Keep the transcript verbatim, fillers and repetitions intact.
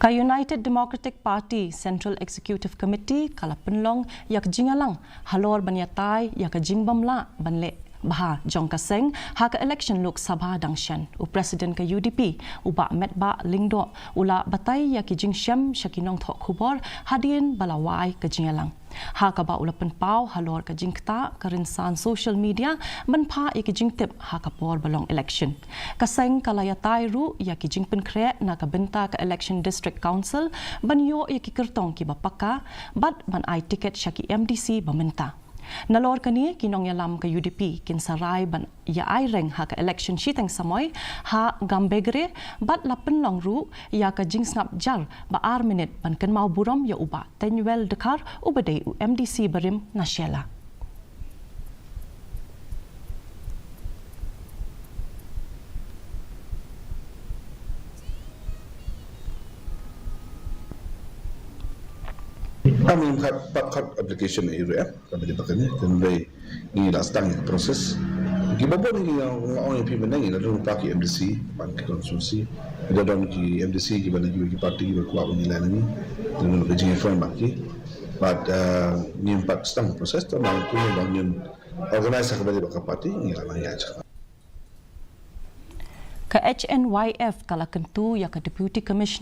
Ka United Democratic Party Central Executive Committee ka la pynlong ïa ka jingïalang halor ban ïatai ïa ka jingbym lah ban leh bha jong ka seng ha ka election Lok Sabha dang shen. U President ka U D P, u Bah Metbah Lyngdoh, u la batai ïa ki jingshem sha ki nongthoh khubor hadien ba la wai ka jingïalang. Ha kaba u la pynpaw halor ka jingktah ka rynsan social media ban phah ïa ki jingtip ha ka por ba long election. Ka seng ka la ïatai ruh ïa ki jingpynkhreh na ka bynta ka Election District Council ban ïoh ïa ki kyrtong kiba paka bad ban ai tiket sha ki M D C ba mynta. Nalor kane, ki nongïalam ka U D P kin sa rai ban ïa ai reng ha ka election shiteng samoi ha Gambegre bad la pynlong ruh ïa ka jingsngap jar ba ar minit ban kynmaw burom ïa u Bah Teiñwell Dkhar uba dei u M D C barim na Shella. Kami kat pat kat application ïa U R F, kami di pakai ni, kan dei ngi la start ïa ka process. Kiba bun ngi nga ong ïa phi mynne ngi la don pat ki M D C ban ki constituency. Ngi la don ki M D C kiba na ki party kiba kwah ban ngi la ngi. Ngi la ka jingïakhun bad ki. But uh, ngim pat start process to nang kum ba ngim organize ha kaba dei bad ka party ngi la nang ïa. Ka H N Y F ka la kyntu ïa ka Deputy Commissioner